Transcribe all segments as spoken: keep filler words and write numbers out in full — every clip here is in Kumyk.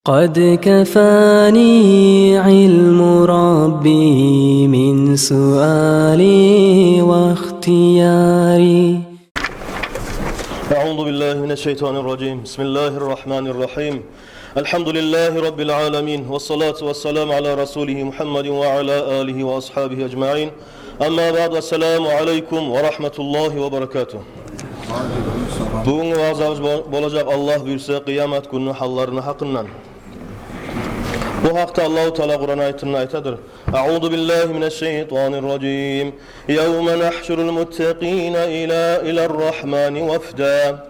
قد كفاني علم ربي من سؤالي واختياري. أعوذ بالله من الشيطان الرجيم. بسم الله الرحمن الرحيم. الحمد لله رب العالمين، والصلاة والسلام على رسوله محمد وعلى آله وأصحابه أجمعين. أما بعد، السلام عليكم ورحمة الله وبركاته. Бугюнгю ваъзабыз бол-, болажакъ, Аллагь буюрса, къыямат гюнню гьалларыны гьакъындан. Бу гьакъда Аллагьу Таала Къуран аятында айтадыр: أعوذ بالله من الشيطان الرجيم. يوم نحشر المتقين إلى، إلى الرحمن وفدا.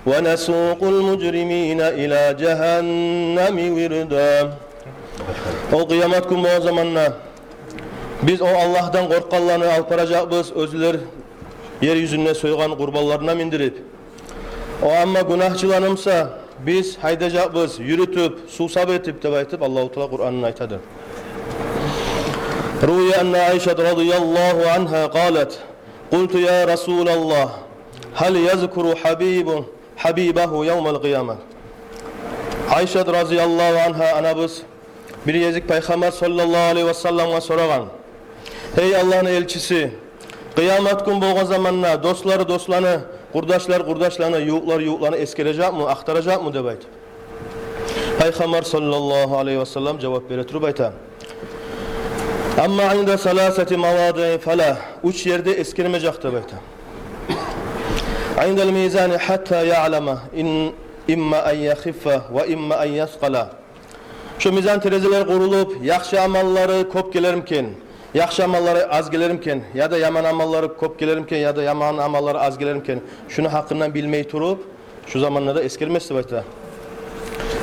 ونسوق المجرمين إلى جهنم وردا. О къыямат гюн болгъан заманда биз о Аллагьдан къоркъгъанланы алып баражакъбыз, оьзлер ер юзюнде сойгъан къурбанларына миндирип. О амма гюнагьчыланы буса биз гьайдажакъбыз, юрютюп, сувсап этип, деп айтып, Аллагьу Таала Къуранында айтады. روي أن عائشة رضي الله عنها قالت: قلت يا رسول الله، هل يذكر حبيب، حبيبه يوم القيامة؟ Айшат разияллагьу ангьа анабыз бир гезик Пайхаммар саллаллагьу алайгьи васалламгъа сорагъан: «Гьей Аллагьны элчиси, къыямат гюн болгъан заманда дослар досланы, къурдашлар къурдашланы, ювукълар ювукъланы эсгережекми, ахтаражакъмы?» — деп айтып. Пайхаммар саллаллагьу алайгьи васаллам жавап бере туруп айта: أما عند ثلاثة مواضع فلا. Уьч ерде эсгермежек деп айта. عند الميزان حتى يعلم إن، إما أن يخف وإما أن يثقل. Шо мизан терезелер къурулуп, яхшы амаллары кёп гелермикен, яхшы амаллары аз гелермикен, яда яман амаллары кёп гелермикен, яда яман амаллары аз гелермикен, шуну гьакъындан билмей туруп, шу заманда да эсгермес деп айта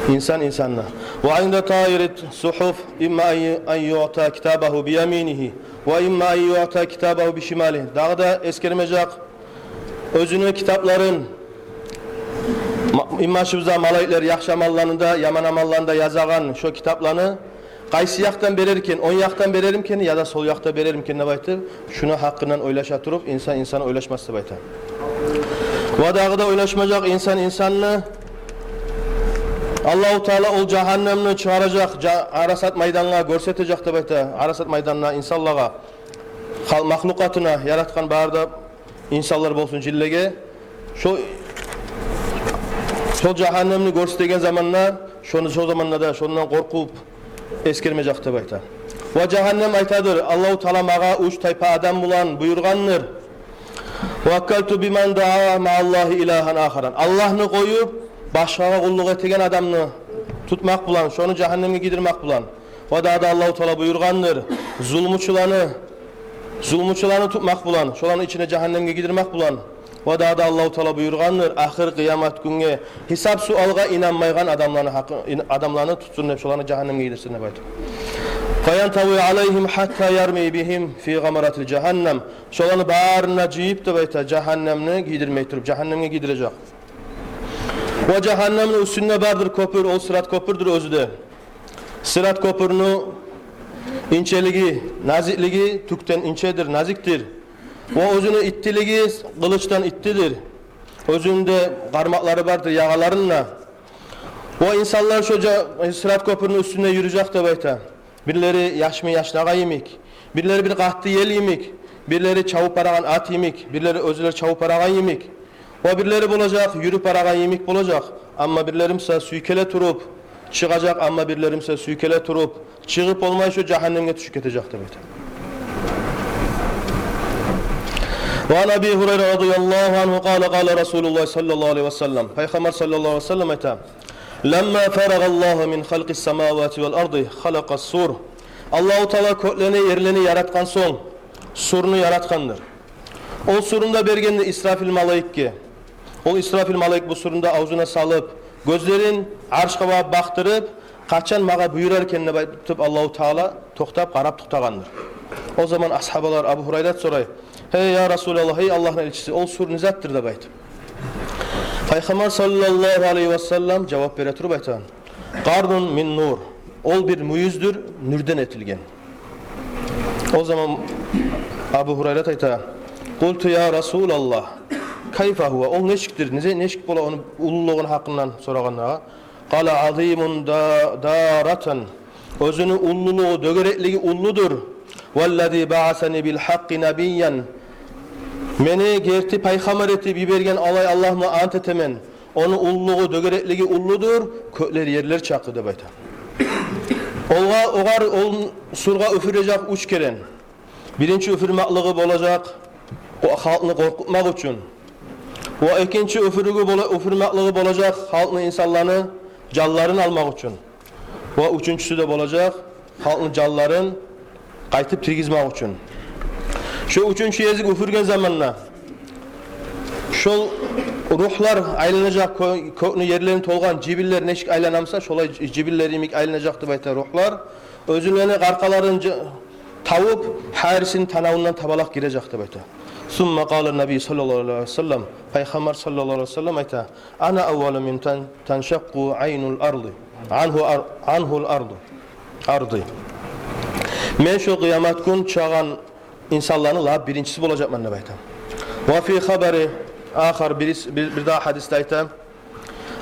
инсан инсанны. وعند طائر الصحف إما أن، أن يعطى كتابه بيمينه وإما أن يعطى كتابه بشماله. Дагъы да эсгермежек оьзюню китапларын, ма-, инбашыбызда малайиклер яхшы амалланы да, яман амалланы да язагъан шо китапланы къайсы якъдан береркен, онг якъдан берермикен яда сол якъдан берермикен деп айтып, шуну гьакъындан ойлаша туруп, инсан инсан ойлашмас деп айта. Ва дагъы да ойлашмажакъ инсан инсанны, Аллагьу Таала ол жагьаннемни чыгъаражакъ, жа-, Арасат майдангъа гёрсетежек деп айта. Арасат майданда инсанлагъа, хал-, махлукъатына, яратгъан бары да инсанлар болсун, жинлеге. Шо, шо жагьаннемни гёрсетеген заманда, шону, шо заманда да шондан къоркъуп эсгермежек деп айта. Ва жагьаннем айтадыр: «Аллагьу Таала магъа уьч тайпа адам булан буюргъандыр. وكلت بمن دعا مع الله إلها آخر. Аллагьны къоюп, башгъагъа къуллукъ этеген адамны тутмакъ булан, шону жагьаннемге гийдирмек булан». Ва дагъы да Аллагьу Таала буюргъандыр: зулмучуланы, зулмучуланы тутмакъ булан, шоланы ичине, жагьаннемге гийдирмек булан. Ва дагъы да Аллагьу Таала буюргъандыр: ахыр къыямат гюнге, гьисап-суалгъа инанмайгъан адамланы гьакъы-, ин-, адамланы тутсун деп, шоланы жагьаннемге гийдирсин деп айтып. فينطوي عليهم حتى يرمي بهم في غمرة جهنم. Шоланы барын да жыйып деп айта, жагьаннемни гийдирмей туруп, жагьаннемге гийдирежек. Ва жагьаннемни уьстюнде бардыр кёпюр, ол Сырат кёпюрдюр оьзю де. Сырат кёпюрню инчелиги, назиклиги тюкден инчедир, назикдир. Ва оьзюню иттилиги къылычдан иттидир. Оьзюню де къармакълары бардыр, ягъаларында. Ва инсанлар шо жа-, Сырат кёпюрню уьстюнде юрюжек деп айта. Бирлери яшмы яшнагъа йимик, бирлери бир къатты ел йимик, бирлери чабып барагъан ат йимик, бирлери оьзлери чабып барагъан йимик. Ва бирлери болажакъ, юрюп барагъан йимик болажакъ. Амма бирлери буса сюйкеле туруп чыгъажакъ, амма бирлери буса сюйкеле туруп чыгъып болмай, шо жагьаннемге тюшюп гетежек деп айта. وعن أبي هريرة رضي الله عنه قال: قال رسول الله صلى الله عليه وسلم. Пайхаммар саллаллагьу алайгьи васаллам айта: لما فرغ الله من خلق السماوات والأرض خلق الصور. Аллагьу Таала кёклени, ерлени яратгъан сонг, сурну яратгъандыр. Ол сурну да бергенди Исрафил малайикге. Ол Исрафил малайик бу сурну да авзуна салып, гёзлерин Аршгъа багъып бакъдырып, къачан магъа буюрар экен деп айтып, Аллагьу Таала токътап, къарап токътагъандыр. О заман асгьабалар, Абу Гьурайрат сорай: «Гьей, я Расулаллагь, гьей Аллагьны элчиси, ол сур не затдыр?» — деп айтып. Пайхаммар саллаллагьу алайгьи васаллам жавап бере туруп айтгъан: قرن من نور. Ол бир мюйюздюр, нюрден этилген. О заман Абу Гьурайрат айта: قلت يا رسول الله، كيف هو؟ Ол нечикдир? Незе-, нечик бола ону уллулугъуну гьакъындан сорагъанда, Къала: азимун да-, даратан. Оьзюню уллулугъу, дёгереклиги уллудур. Валлази баасани бил гьакъкъи набиян. Мени герти пайхаммар этип йиберген олай Аллагь булан ант этемен. Ону уллулугъу, дёгереклиги уллудур, кёклер, ерлер чакъы, деп айта. Олгъа, огъар, ол сургъа уьфюрежек уьч керен. Биринчи уьфюрмеклиги болажакъ къо-, халкъны къоркъутмакъ учун. Ва экинчи уьфюрюгю бола-, уьфюрмеклиги болажакъ халкъны, инсанланы жанларын алмакъ учун. Ва уьчюнчюсю де болажакъ халкъны жанларын къайтып тиргизмек учун. Шо уьчюнчю гезик уьфюрген заманда, шол ругьлар айланажакъ, кё-, кёкню, ерлерин толгъан жибинлер нечик айланамса, шолай жи-, жибинлер йимик айланажакъ, деп айта, ругьлар. Оьзлени къаркъараларын жа-, тавуп, гьарисини танавундан табалакъ гирежек, деп айта. Сумма къала набий саллаллагьу алайгьи ва саллам. Пайхаммар саллаллагьу алайгьи ва саллам айта: ана аввалу ман тан-, таншакъкъу айнул арди. Ангьу ар-, ангьул арду. Арди. Мен шо къыямат гюн чыгъагъан инсанланы лап биринчиси болажакъман, деп айта. Ва фи хабари ахар, бирис-, бир, бир дагъы гьадисде айта: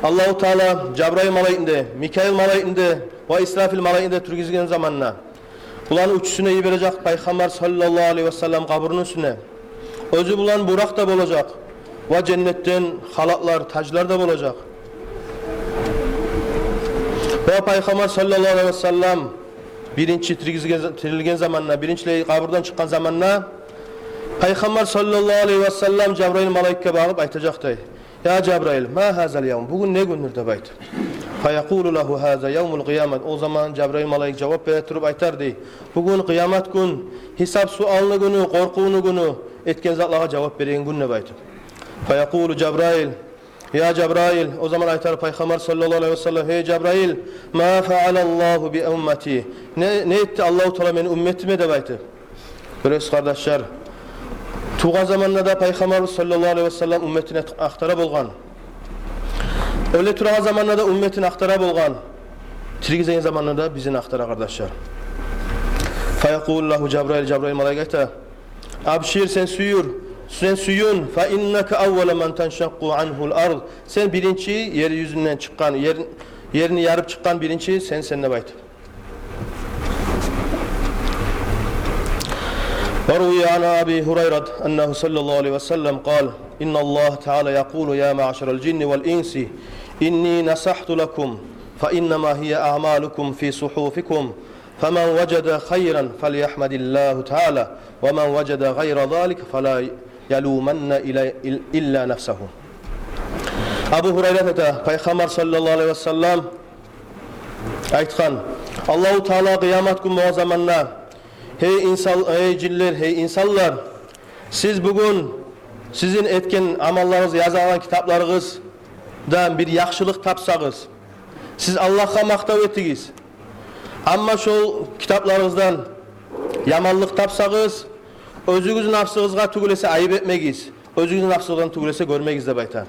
Аллагьу Таала Жабраил малайикни де, Микаил малайикни де ва Исрафил малайикни де тюргюзген заманда, буланы уьчюсюн де йибережек Пайхаммар саллаллагьу алайгьи ва саллам къабурну уьстюне. Оьзю булан Буракъ да болажакъ ва женнетден халатлар, тажлар да болажакъ. Ва Пайхаммар саллаллагьу алайгьи ва саллам биринчи тиргизген, тирилген заманда, биринчилей къабурдан чыкъгъан заманда, Пайхаммар саллаллагьу алайгьи ва саллам Жабраил малайикге багъып айтажакъ дей: «Я Жабраил, ма гьазал явм? Бугюн не гюндюр?» — деп айтып. Фаякъулу лагьу: «Гьаза явмул къиямат». О заман Жабраил малайик жавап бере туруп айтар дей: «Бугюн къыямат гюн, гьисап-суалны гюню, къоркъувну гюню, этген затлагъа жавап береген гюн», — деп айтып. Фаякъулу Жабраил: «Я Жабраил», — о заман айтар Пайхаммар саллаллагьу алайгьи ва саллам: «Гьей Жабраил, ма фаалаллагьу би уммати? Не, не этди Аллагьу Таала мени умметиме?» — деп айтып. Гёресиз, къардашлар, тувгъан заманда да Пайхаммар саллаллагьу алайгьи ва саллам умметин ахтара болгъан. Оьле турагъан заманда да умметин ахтара болгъан. Тиргизеген заманда да бизин ахтара, къардашлар. Фаякъулу лагьу Жабраил, Жабраил малайик айта: «Абшир, сен сююр, сен сююн, фа иннака аввалу ман таншакъкъу ангьул ард. Сен биринчи ер юзюнден чыкъгъан, ер, ерни ярып чыкъгъан биринчи сен, сен», — деп айтып. Ва рувия ан Аби Гьурайрат аннагьу саллаллагьу алайгьи ва саллам къала: «Инналлагьа таала якъулу: я маъшарал жинни вал инси, инни насахту лакум, фа иннама гьия аъмалукум фи сугьуфикум, фаман важада хайран фалягьмадиллагьа таала, ва ман важада гъайра залик фала ялуманна ила-, ил-, илла нафсагьу». Абу Гьурайрат айта, Пайхаммар саллаллагьу алайгьи ва саллам айтгъан: Аллагьу Таала къыямат гюн болгъан заманда: «Гьей инсан, гьей жинлер, гьей инсанлар, сиз бугюн сизин этген амалларыгъыз язылгъан китапларыгъыздан бир яхшылыкъ тапсагъыз, сиз Аллагьгъа макътав этигиз. Амма шол китапларыгъыздан яманлыкъ тапсагъыз, оьзюгюз напсыгъызгъа тюгюл эсе айып этмегиз, оьзюгюз напсыгъыздан тюгюл эсе гёрмегиз», — деп айта.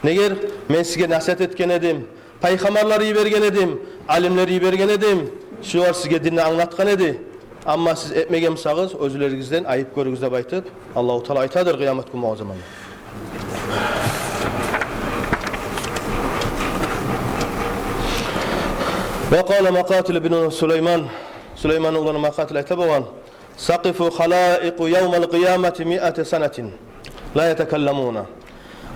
«Неге, мен сизге насигьат этген эдим, пайхаммарлар йиберген эдим, алимлер йиберген эдим, шолар сизге динни англатгъан эди. Амма сиз этмеген бусагъыз, оьзлеригизден айып гёрюгюз», — деп айтып, Аллагьу Таала айтадыр къыямат гюн болгъан заманда. Ва къала Макъатил ибну Сулайман. Сулайман уланы Макъатил айта болгъан: «Сакъифу халаикъу явмал къиямати миата санатин ла ятакалламуна».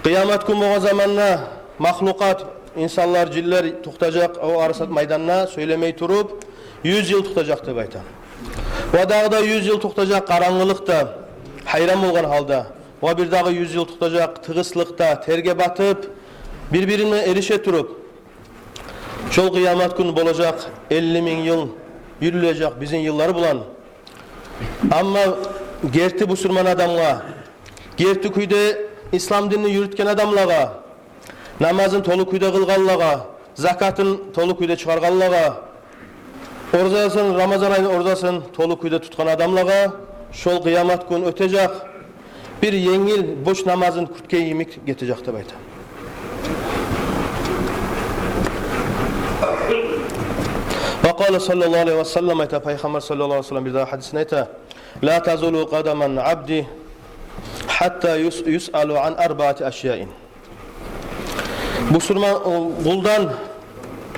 Къыямат гюн болгъан заманда махлукъат, инсанлар, жинлер токътажакъ о арасат майданда сёйлемей туруп, юз йыл токътажакъ деп айта. Ва дагъы да юз йыл токътажакъ къарангылыкъда, гьайран болгъан гьалда. Ва бир дагъы юз йыл токътажакъ тыгъыслыкъда, терге батып, бир-бирине эрише туруп. Шол къыямат гюн болажакъ элли минг йыл, юрюлежек бизин йыллар булан. Амма герти бусурман адамгъа, герти кюйде ислам динни юрютген адамлагъа, намазын толу кюйде къылгъанлагъа, закатын толу кюйде чыгъаргъанлагъа, оразасын, Рамазан айны оразасын толу кюйде тутгъан адамлагъа шол къыямат гюн оьтежек бир енгил борч намазын кютген йимик гетежек деп айта. Ва къала саллаллагьу алайгьи ва саллам, айта Пайхаммар саллаллагьу алайгьи ва саллам бир дагъы гьадисинде айта: «Ла тазулу къадаман абди гьатта юс-, юсъалу ан арбаати ашяин». Бусурман, о, къулдан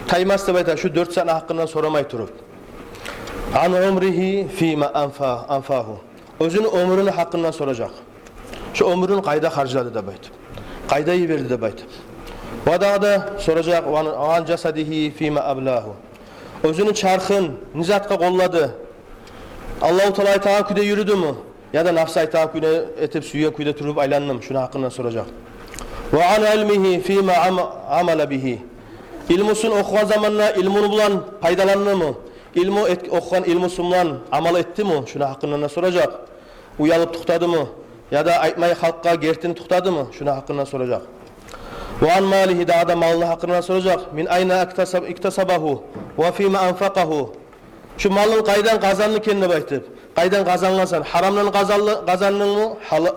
таймас деп айта, шу дёрт затны гьакъындан сорамай туруп. Ан умригьи фима анфа-, анфагьу. Оьзюню оьмюрюню гьакъындан соражакъ. Шу оьмюрюн къайда харжлады деп айтып, къайда йиберди деп айтып. Ва дагъы да соражакъ, ва ан, ан жасадигьи фима аблагьу. Оьзюню чархын не затгъа къоллады? Аллагьу Таала айтагъан кюйде юрюдюмю? Яда нафсы айтагъан кюйде этип, сюйген кюйде туруп айландымы? Шуну гьакъындан соражакъ. Ва ан илмигьи фима ам-, амала бигьи. Илмусун охугъан заманда илмуну булан пайдаландымы? Илму эт-, охугъан илмусу булан амал этдими? Шуну гьакъындан да соражакъ. Уялып токътадымы? Яда айтмай халкъгъа гертини токътадымы? Шуну гьакъындан соражакъ. Ва ан малигьи, дагъы да малыны гьакъындан соражакъ. Мин айна иктасаб-, иктасабагьу ва фима анфакъагьу. Шу малын къайдан къазанды экен деп айтып. Къайдан къазангъансан? Гьарамдан къазанлы-, къазандынгмы? Гьала-,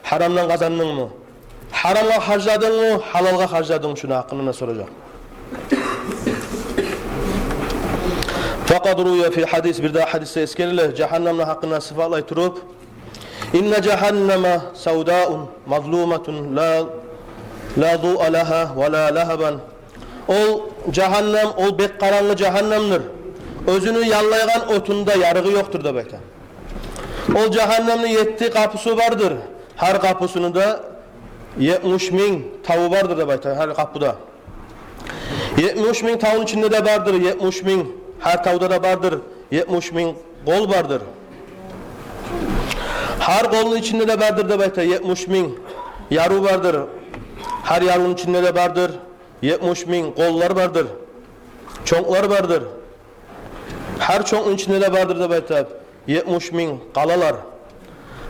гьарамдан къазандынгмы? Гьарамгъа харжладынгмы? Гьалалгъа харжладынгмы? Шуну гьакъындан да соражакъ. Факъад руя фи гьадис, бир дагъы гьадисде эсгериле, жагьаннамны гьакъындан сыфатлай туруп: инна жагьаннама савдаун мазлуматун ла, ла зуа лагьа ва ла лагьабан. Ол жагьаннам, ол бек къарангы жагьаннамдыр. Оьзюню яллайгъан отунда ярыгъы ёкъдур деп айта. Ол жагьаннамны етти къапусу бардыр. Гьар къапусуну да етмиш минг таву бардыр деп айта, гьар къапуда. Етмиш минг тавну ичинде де бардыр етмиш минг, гьар тавда да бардыр етмиш минг къол бардыр. Гьар къолну ичинде де бардыр деп айта етмиш минг яру бардыр. Гьар яруну ичинде де бардыр етмиш минг къоллар бардыр, чонкълар бардыр. Гьар чонкъну ичинде де бардыр деп айта етмиш минг къалалар.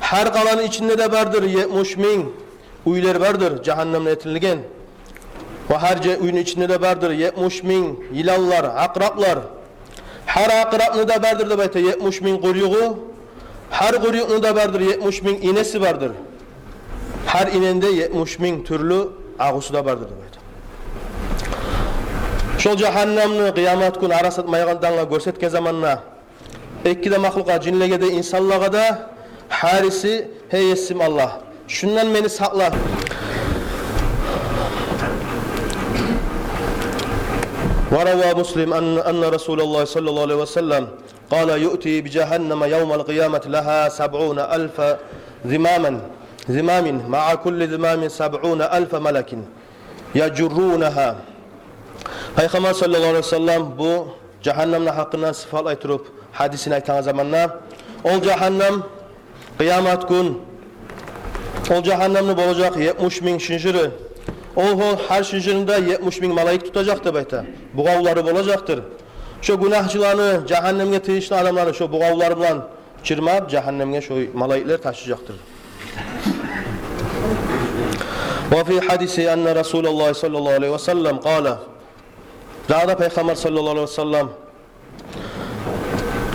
Гьар къаланы ичинде де бардыр етмиш минг уьйлер бардыр, жагьаннамдан этилген. Ва гьар же-, уьйню ичинде де бардыр етмиш минг йыланлар, акъраплар. Гьар акърапны да бардыр деп айта етмиш минг къуругъу. Гьар къуругъну да бардыр етмиш минг инеси бардыр. Гьар иненде етмиш минг тюрлю агъусу да бардыр деп айта. Шол жагьаннамны къыямат гюн Арасат майдангъа гёрсетген заманда эки де махлукъгъа, жинлеге де, инсанлагъа да, гьариси: «Гьей Есим Аллагь, шундан мени сакъла». Ва рава Муслим ан-, анна Расулаллагь саллаллагьу алайгьи ва саллам къала: юъта би жагьаннама явмал къиямати лагьа сабъуна алфа зимамин, зимамин, маа кулли зимамин сабъуна алфа малакин яжуррунагьа. Пайхаммар саллаллагьу алайгьи ва саллам бу жагьаннамны гьакъындан сыфатлай туруп гьадисин айтагъан заманда, ол жагьаннам къыямат гюн, ол жагьаннамны болажакъ етмиш минг шынжыры. Ол, ол гьар шынжырында етмиш минг малайик тутажакъ деп айта. Бугъавлары болажакъдыр. Шо гюнагьчыланы, жагьаннамгъа тийишли адамланы шо бугъавлары булан чырмап, жагьаннамгъа шо малайиклер ташыжакъдыр. Ва фи гьадиси анна Расулаллагь саллаллагьу алайгьи ва саллам къала. Дагъы да Пайхаммар саллаллагьу алайгьи ва саллам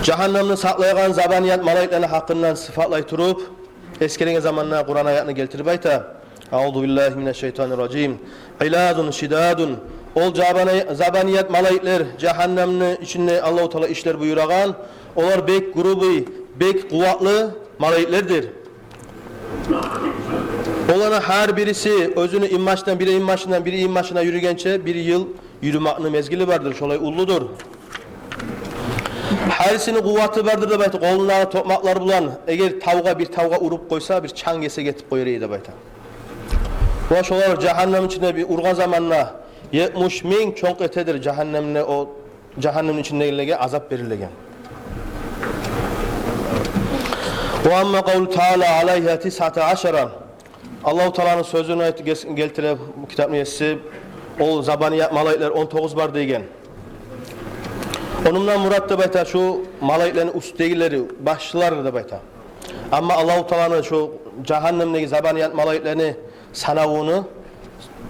жагьаннамны сакълайгъан забаният малайиклени гьакъындан сыфатлай туруп, эсгереген заманда Къуран аятны гелтирип айта: «Аузу биллагьи минаш шайтанир ражим. Гъилазун шидадун». Ол жабана-, забаният малайиклер, жагьаннамны ичинде Аллагьу Таала ишлер буюрагъан, олар бек грубый, бек къуватлы малайиклердир. Оланы гьар бириси оьзюню инбашындан, бири инбашындан, бири инбашына юрюгенче бир йыл юрюмекни мезгили бардыр, шолай уллудур. Гьарисини къуваты бардыр деп айта, къолундагъы токъмакълар булан, эгер тавгъа, бир тавгъа уруп къойса, бир чанг эсе гетип къояр эди деп айта. Ва шолар жагьаннам ичинде бир ургъан заманда етмиш минг чонкъ этедир жагьаннамны, о жагьаннамны ичиндегилеге азап берилеген. Ва амма къавлу таала алайгьа тисъата ашара. Аллагьу Тааланы сёзюн айт-, гес-, гелтире бу китапны еси, ол забаният малайиклер он тогъуз бар деген. Онундан мурат деп айта, шу малайиклени уьстдегилери, башлары деп айта. Амма Аллагьу Тааланы шу жагьаннамдагъы забаният малайиклени санавуну,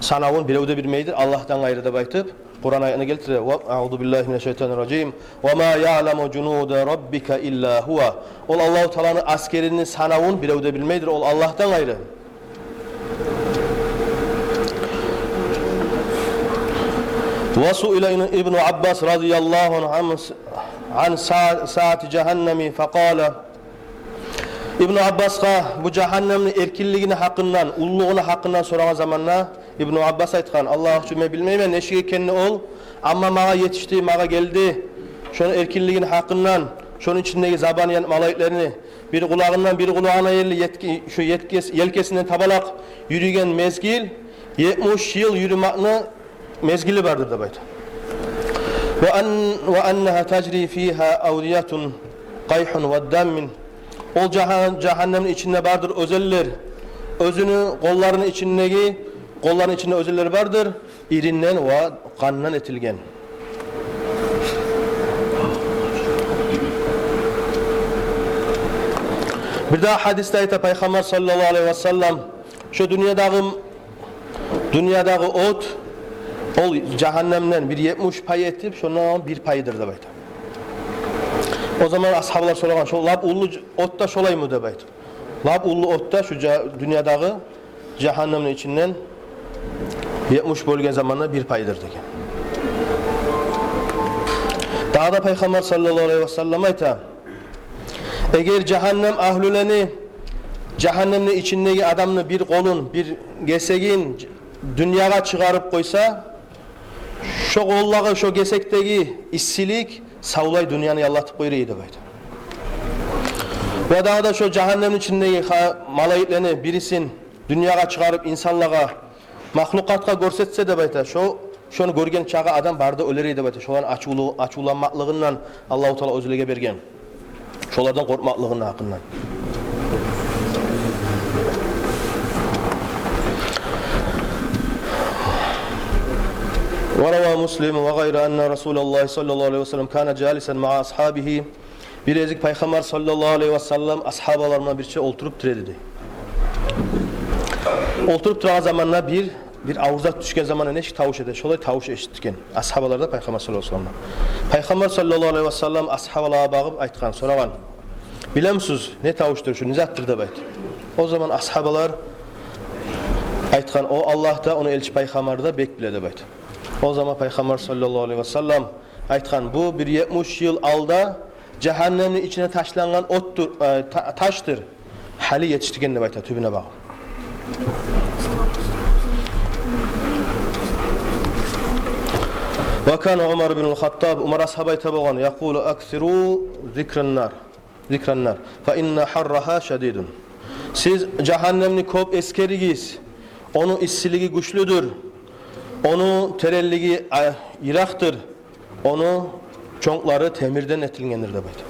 санавун бирев де билмейдир Аллагьдан къайры деп айтып, Къуран аятны гелтире. Ва, аузу биллагьи минаш шайтанир ражим. Ва ма яъламу жунуда раббика илла гьува. Ол Аллагьу Тааланы аскерини санавун бирев де билмейдир, ол Аллагьдан къайры. Ва суила Ибну Аббас разияллагьу ангьу ан са-, ан са-, саати жагьаннами факъала. Ибну Аббасгъа бу жагьаннамны эркинлигини гьакъындан, уллулугъуну гьакъындан сорагъан заманда, Ибну Аббас айтгъан: «Аллагь учун, мен билмеймен нечик экенни ол, Амма магъа етишди, магъа гелди шону эркинлигини гьакъындан, шону ичиндеги забаниян малайиклени, бир къулагъындан бир къулагъына ерли етки-, шо еткес-, елкесинден табалакъ юрюген мезгил, етмиш йыл юрюмекни мезгили бардыр деп айта. Ва ан-, ва аннагьа тажри фигьа авдиятун къайгьун ва даммин. Ол жагьан-, жагьаннемни ичинде бардыр оьзенлер, оьзюню къолларыны ичиндеги, къолларыны ичинде оьзенлер бардыр, иринден ва къандан этилген. Бир дагъы гьадисде айта Пайхаммар саллаллагьу алайгьи васаллам, шо дюньядагъы, дюньядагъы от, ол жагьаннемден бир етмиш пай этип, шондан бир пайыдыр деп айта. О заман асгьабалар сорагъан: «Шо лап уллу от да шолаймы?» — деп айта. Лап уллу от да шу жа-, дюньядагъы жагьаннемни ичинден етмиш бёлген заманда бир пайдыр деген. Дагъы да Пайхаммар саллаллагьу алайгьи васаллам айта: «Эгер жагьаннем агьлюлени, жагьаннемни ичиндеги адамны бир къолун, бир гесегин дюньягъа чыгъарып къойса, шо къолдагъы, шо гесекдеги иссилик савлай дюньяны яллатып къояр эди», — деп айта. Ва дагъы да шо жагьаннемни ичиндеги ха-, малайиклени бирисин дюньягъа чыгъарып, инсанлагъа, махлукъатгъа гёрсетсе деп айта, шо, шону гёрген чагъы адам бары да оьлер эди деп айта. Шоланы ачувлу-, ачувланмакълыгъындан, Аллагьу Таала оьзлеге берген шолардан къоркъмакълыгъыны гьакъындан. Ва рава Муслим ва гъайру анна Расулаллагьи саллаллагьу алайгьи васаллам кана жалисан маа асгьабигьи. Бир гезик Пайхаммар саллаллагьу алайгьи васаллам асгьабалар булан бирче олтуруп тура эди дей. Олтуруп турагъан заманда бир, бир авур зат тюшген заманда нечик тавуш эте, шолай тавуш эшитген. Асгьабалар да Пайхаммар саллаллагьу алайгьи васалламгъа. Пайхаммар саллаллагьу алайгьи васаллам асгьабалагъа багъып айтгъан, сорагъан: «Билемисиз, не тавушдур шу, не затдыр?» — деп айтып. О заман асгьабалар айтгъан: «О Аллагь да, ону элчи Пайхаммар да бек биле», — деп айтып. О заман Пайхаммар саллаллагьу алайгьи васаллам айтгъан: «Бу бир етмиш йыл алда жагьаннемни ичине ташлангъан отдур, э, та-, ташдыр. Гьали етишдирген», — деп айта, тюбюне багъып. Ва кана Умар ибн аль-Хаттаб, Умар асгьаб айта болгъан: «Якъулу: аксиру зикран нар, зикран нар, фа инна гьаррагьа шадидун». Сиз жагьаннемни кёп эсгеригиз, ону иссилиги гючлюдюр, ону теренлиги, а, йыракъдыр. Ону чонкълары темирден этилгендир деп айта.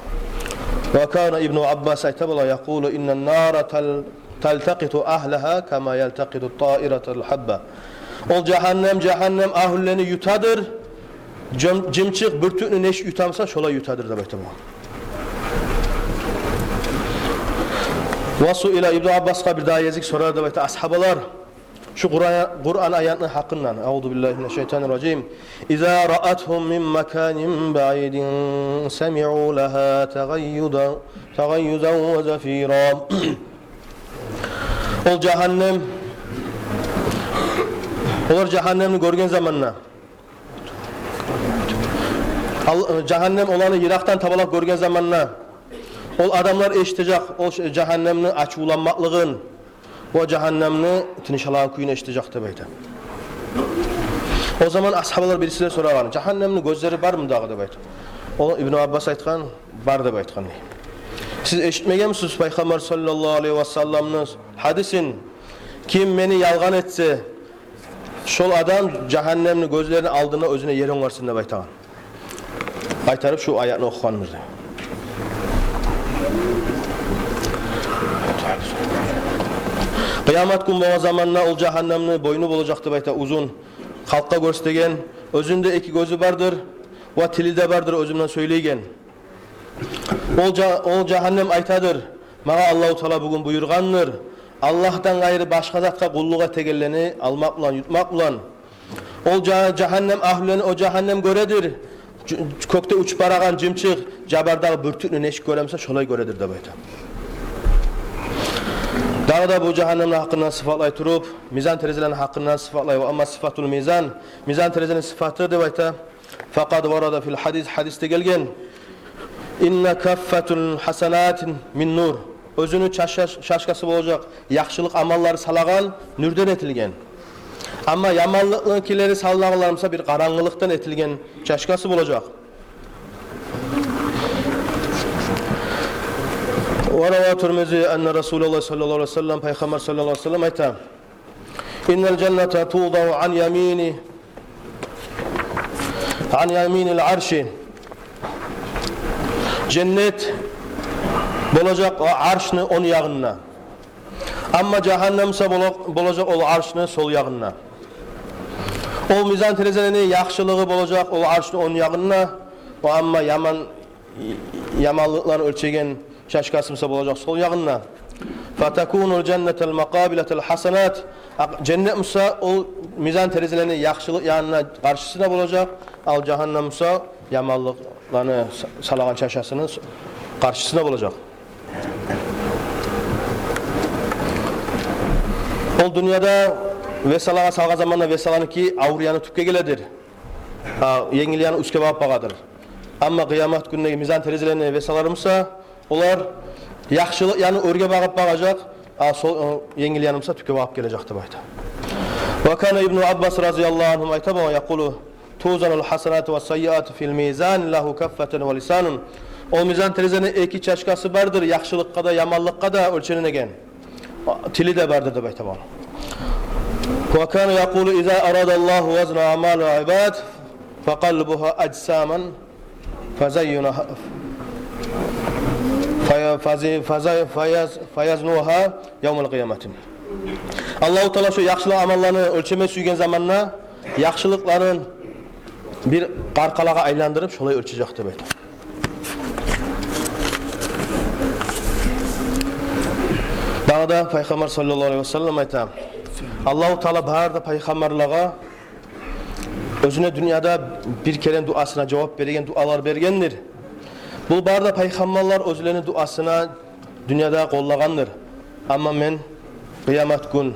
Ва кана Ибну Аббас айта бола: «Якъулу: иннан нара тал-, талтакъиту агьлагьа кама ялтакъиту ттаиратул гьабба». Ол жагьаннем, жагьаннем агьлюлени ютадыр, жым-, жымчыкъ бюртюкню нечик ютамса, шолай ютадыр деп айта бола. Ва суила, Ибну Аббасгъа бир дагъы гезик сорар деп айта асгьабалар. Шу Къуран, Къуран аятны гьакъындан. Аузу биллагьи минаш шайтанир ражим. Иза раатгьум мин маканин баидин самиу лагьа тагъайюзан, тагъайюзан ва зафира. Ол жагьаннем, олар жагьаннемни гёрген заманда, ал-, жагьаннем оланы йыракъдан табалакъ гёрген заманда, ол адамлар эшитежек ол ш-, жагьаннемни ачувланмакълыгъын, о жагьаннемни тыныш алагъан кюйюн эшитежек деп айта. О заман асгьабалар бирисине сорагъан: «Жагьаннемни гёзлери бармы дагъы?» — деп айта. О Ибну Аббас айтгъан: «Бар», — деп айтгъан. Сиз эшитмегенмисиз Пайхаммар саллаллагьу алайгьи васалламны гьадисин: «Ким мени ялгъан этсе, шол адам жагьаннемни гёзлерини алдына оьзюне ер онгарсын», — деп айтагъан. Къайтарып шу аятны охугъандыр. Къыямат гюн болгъан заманда ол жагьаннемни бойну болажакъ деп айта, узун, халкъгъа гёрсетеген, оьзюнде эки гёзю бардыр, ва тили де бардыр, оьзю булан сёйлейген. Ол жа-, ол жагьаннем айтадыр: «Магъа Аллагьу Таала бугюн буюргъандыр Аллагьдан къайры башгъа затгъа къуллукъ этегенлени алмакъ булан, ютмакъ булан». Ол жа-, жагьаннем агьлюлени о жагьаннем гёредир. Ж-, кёкде учуп барагъан жымчыкъ, жабардагъы бюртюкню нечик гёремсе, шолай гёредир деп айта. Дагъы да бу жагьаннемни гьакъындан сыфатлай туруп, мизан терезелени гьакъындан сыфатлай. Ва амма сыфатул мизан, мизан терезени сыфаты деп айта. Факъад варада фил гьадис, гьадисде гелген: «Инна каффатул гьасанати мин нур». Оьзюню чаш-, чаш-, чашгъасы болажакъ яхшылыкъ амаллары салагъан нюрден этилген. Амма яманлыкъланы килери салынагъанлар буса бир къарангылыкъдан этилген чашкасы болажакъ. Ва рава Тирмизи анна Расулаллагь саллаллагьу алайгьи ва саллам, Пайхаммар саллаллагьу алайгьи ва саллам айта: «Иннал жанната тудау ан ямини, ан яминил арши». Женнет болажакъ о аршны онг ягъында. Амма жагьаннам буса бола-, болажакъ ол аршны сол ягъында. Ол мизан терезелени яхшылыгъы болажакъ ол аршны онг ягъында. О амма яман, яманлыкъланы оьлчеген чашкасы буса болажакъ сол ягъында. Фатакунул жаннатул макъабилатул хасанат. Акъ-, женнет буса ол мизан терезелени яхшылыкъ ягъында къаршысына болажакъ, ал жагьаннам буса яманлыкъланы са-, салагъан чашасыны с-, къаршысына болажакъ. Ол дюньяда весалагъа салгъан заманда весаланыки авур яны тюпге геледир. А, енгил яны уьстге багъып багъадыр. Амма къыямат гюндеги мизан терезелени весалары буса, олар яхшылыкъ яны оьрге багъып багъажакъ, а сол, о, енгил яны буса тюпге багъып гележек деп айта. Ва кана Ибну Аббас разияллагьу ангьума айта болгъан, якъулу: «Тузанул хасанату ва саййиату фил мизани лагьу каффатан ва лисанун». Ол мизан терезени эки чашкасы бардыр, яхшылыкъгъа да, яманлыкъгъа да оьлченеген. Тили де бардыр деп айта болгъан. «Ва кана якъулу: иза арадаллагьу вазна аъмалил ибад, факъаллабугьа ажсаман, фазайюнагьа, фая-, фази-, фазай-, фаяз-, фаязнугьа явмал къиямати». Аллагьу Таала шо яхшылыкъ амалланы оьлчеме сюйген заманда яхшылыкъларын бир къаркъалагъа айландырып, шолай оьлчежек деп айта. Дагъы да Пайхаммар саллаллагьу алайгьи ва саллам айта: Аллагьу Таала бары да пайхаммарлагъа оьзюне дюньяда бир керен дуасына жавап береген дуалар бергендир. Бу бары да пайхаммарлар оьзлени дуасына дюньяда къоллагъандыр. Амма мен къыямат гюн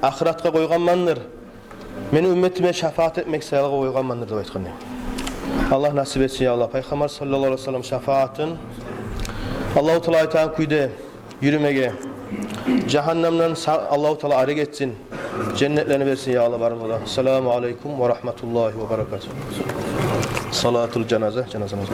ахыратгъа къойгъанмандыр. Мени умметиме шафаат этмек саялы къойгъанмандыр деп айтгъан. Аллагь насип этсин, я Аллагь, Пайхаммар саллаллагьу алайгьи ва саллам шафаатын. Аллагьу Таала айтагъан кюйде юрюмеге, жагьаннамдан са-, Аллагьу Таала арек этсин, женнетлени берсин, я Аллагь, барыбызгъа да. Ассаламу алайкум ва рагьматуллагьи ва баракатугь. Салатул жаназа, жаназа намазы.